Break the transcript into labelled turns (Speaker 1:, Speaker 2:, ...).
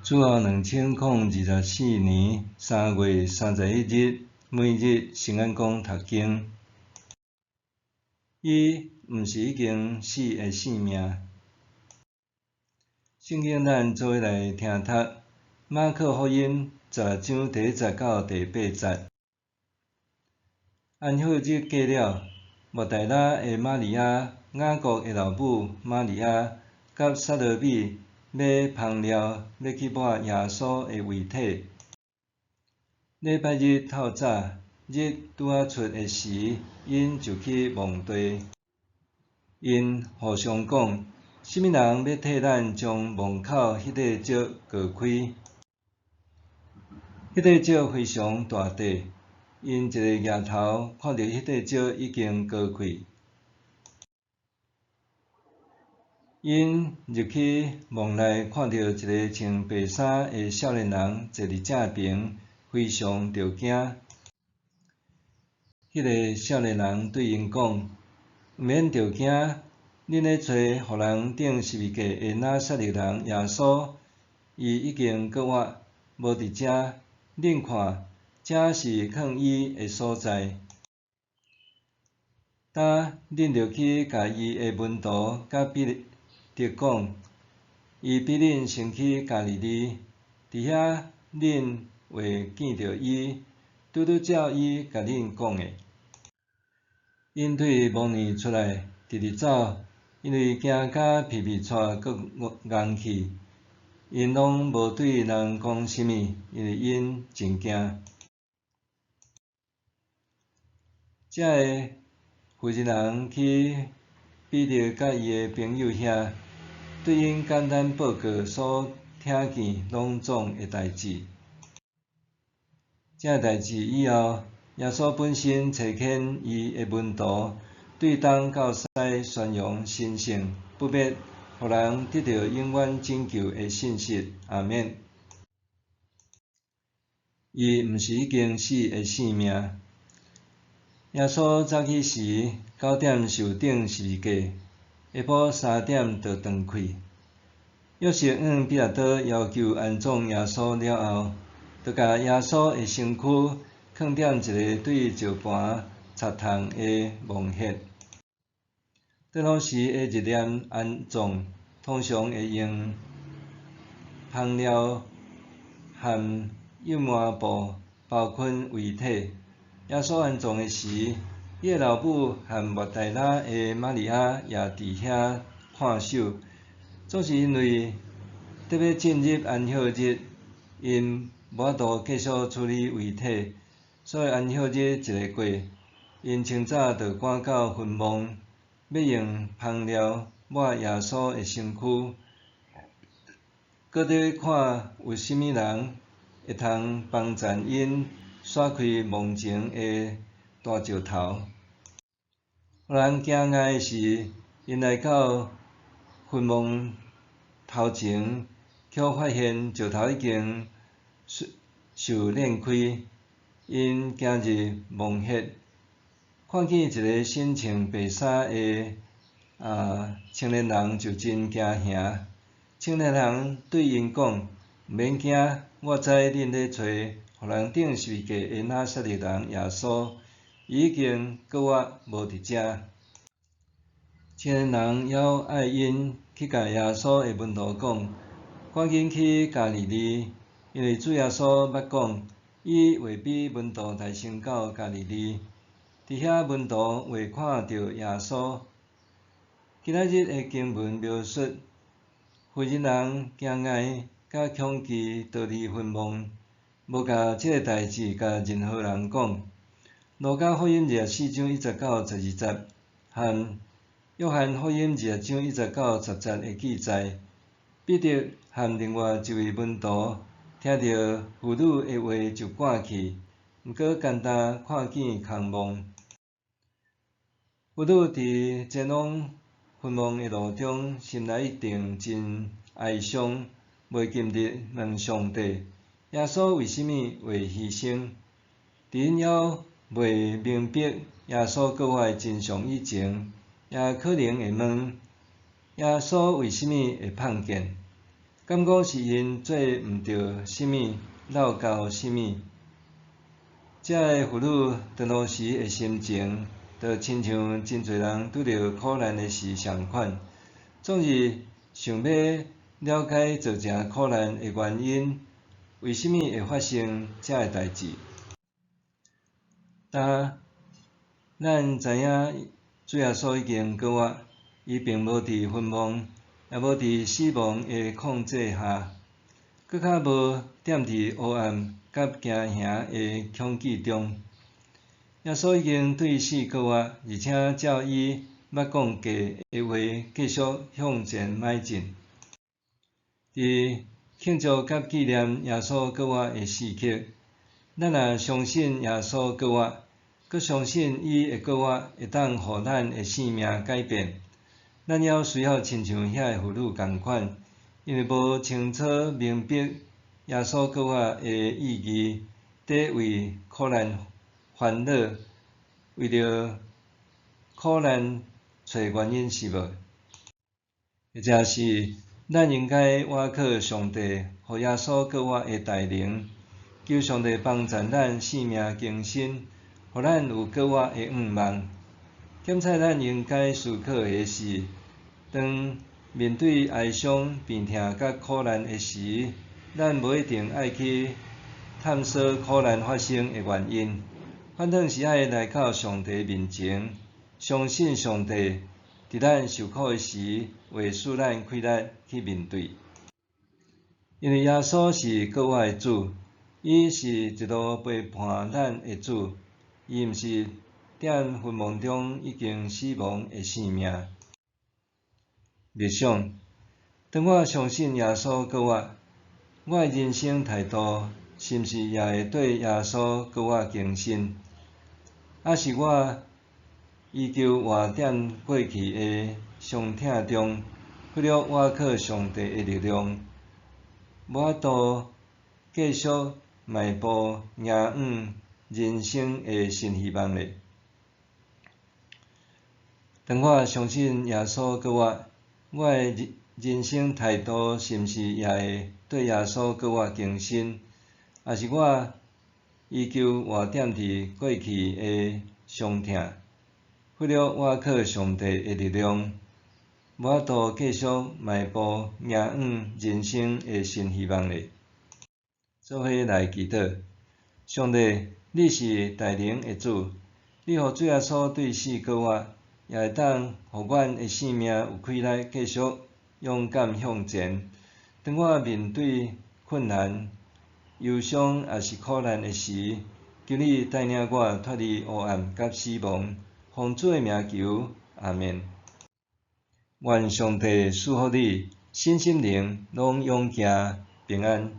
Speaker 1: 主後2024年3月31日，每日聖安講讀經。伊毋是已經死的性命。聖經咱做伙來聽讀馬可福音16章第1節到第8節。安息日過了，抹大拉的瑪利亞、雅各的老母瑪利亞，佮撒羅米買香料，欲去抹耶穌的遺體。禮拜日透早，日拄仔出的時，𪜶就去墓地。𪜶互相講：啥物人欲替咱將墓口彼塊石割開？彼塊石非常大塊，𪜶一个舉頭，看著彼塊石已經割開。𪜶入去墓內，看著一个穿白衫的少年人坐佇正爿，非常著驚。彼个少年人對𪜶講：毋免著驚，恁咧揣予人釘十字架的拿撒勒人耶穌，伊已經復活，無佇遮。恁看，遮是囥伊的所在。今恁著去共伊的門徒佮彼得講，伊比恁先去加利利，佇遐恁會見著伊，拄拄照伊共恁講的。𪜶對墓內出來，直直走，因為驚甲皮皮掣閣戇去。𪜶攏無對人講啥物，因為𪜶真驚。遮个婦人人去彼得佮伊的朋友遐，對𪜶簡單報告所聽見攏總的代誌。這代誌以後，耶穌本身差遣伊的門徒，對東到西宣揚神聖不滅，予人得著永遠拯救的信息。阿們。伊毋是已經死的性命。耶穌早起時9點受釘十字架，下晡3點就斷氣。約瑟向彼拉多要求安葬耶穌了後，就共耶穌的身軀囥佇一个對石盤插蟲的墓穴。當時的入殮安葬，通常會用香料和油麻布包捆遺體。耶穌安葬的時，伊的老母和抹大拉的瑪利亞也佇遐看守。總是因為得欲進入安息日，𪜶無法度繼續處理遺體，所以安息日一个過，𪜶清早就趕到墳墓，欲用香料抹耶穌的身軀，閣佇看有啥物人會通幫贊𪜶徙開墓前的大石頭。予人驚訝的是，𪜶來到墳墓頭前，卻發現石頭已經受裂開。𪜶行入墓穴，看見一个身穿白衫的青年人，就真驚嚇。青年人對𪜶講：毋免驚，我知恁咧揣予人釘十字架的拿撒勒人耶穌，伊已經復活，無佇遮。青年人猶愛𪜶去共耶穌的門徒講，趕緊去加利利，因為主耶穌捌講，伊會比門徒來先到加利利，佇遐門徒會看著耶穌。今仔日的經文描述，婦人人驚訝佮恐懼逃離墳墓，無共這个代誌共任何人講。路加福音24章1節到12節，和約翰福音20章1節到10節的記載，彼得和另外一位門徒聽著婦女的話就趕去，毋過干焦看見空墓。婦女佇前往墳墓的路中，心內一定真哀傷，袂禁得問上帝：耶穌為啥物會犧牲？佇𪜶猶未明白耶穌復活的真相以前，也可能會問：耶穌為啥物會碰見？敢講是𪜶做毋著啥物，落交啥物？這个婦女當時的心情，就親像真濟人拄著苦難的時仝款，總是想欲了解造成苦難的原因，為啥物會發生這个代誌？但咱知影主耶穌已經復活，伊並無佇墳墓，也無佇死亡的控制下，閣較無踮佇黑暗佮驚嚇的恐懼中。耶穌已經對死復活，而且照伊捌講過的話，繼續向前邁進。佇慶祝佮紀念耶穌復活的時刻，咱若相信耶穌復活，閣相信伊的復活會當予咱的生命改變，咱猶需要親像遐个婦女仝款，因為無清楚明白耶穌復活的意義，佇為苦難煩惱，為著苦難揣原因是無？或者是咱應該倚靠上帝，予耶穌復活的大能，求上帝幫助咱生命更新，予咱有復活的向望。檢採咱應該思考的是，當面對哀傷、病痛佮苦難的時，咱無一定愛去探索苦難發生的原因，反轉是愛來到上帝面前，相信上帝佇咱受苦的時，會賜咱氣力去面對。因為耶穌是復活的主，伊是一路陪伴咱的主，伊毋是踮墳墓中已經死亡的生命。默想，當我相信耶穌復活，我的人生態度是毋是也會對耶穌復活更新？抑是我依舊活踮過去的傷痛中，忽略倚靠上帝的力量，無法度繼續邁步迎向人生的新希望咧？當我相信耶穌復活，我的人生態度是毋是也會對耶穌復活更新？抑是我依舊活踮佇過去的傷痛，忽略倚靠上帝的力量，無法度繼續邁步迎向人生的新希望咧？做伙來祈禱，上帝，你是大能的主，你予主耶穌對死復活，也會當予阮的生命有氣力繼續勇敢向前。當我面對困難、憂傷抑是苦難的時，求你帶領我脫離黑暗佮死亡，奉主的名求，阿們。願上帝賜福你，身心靈攏勇健平安。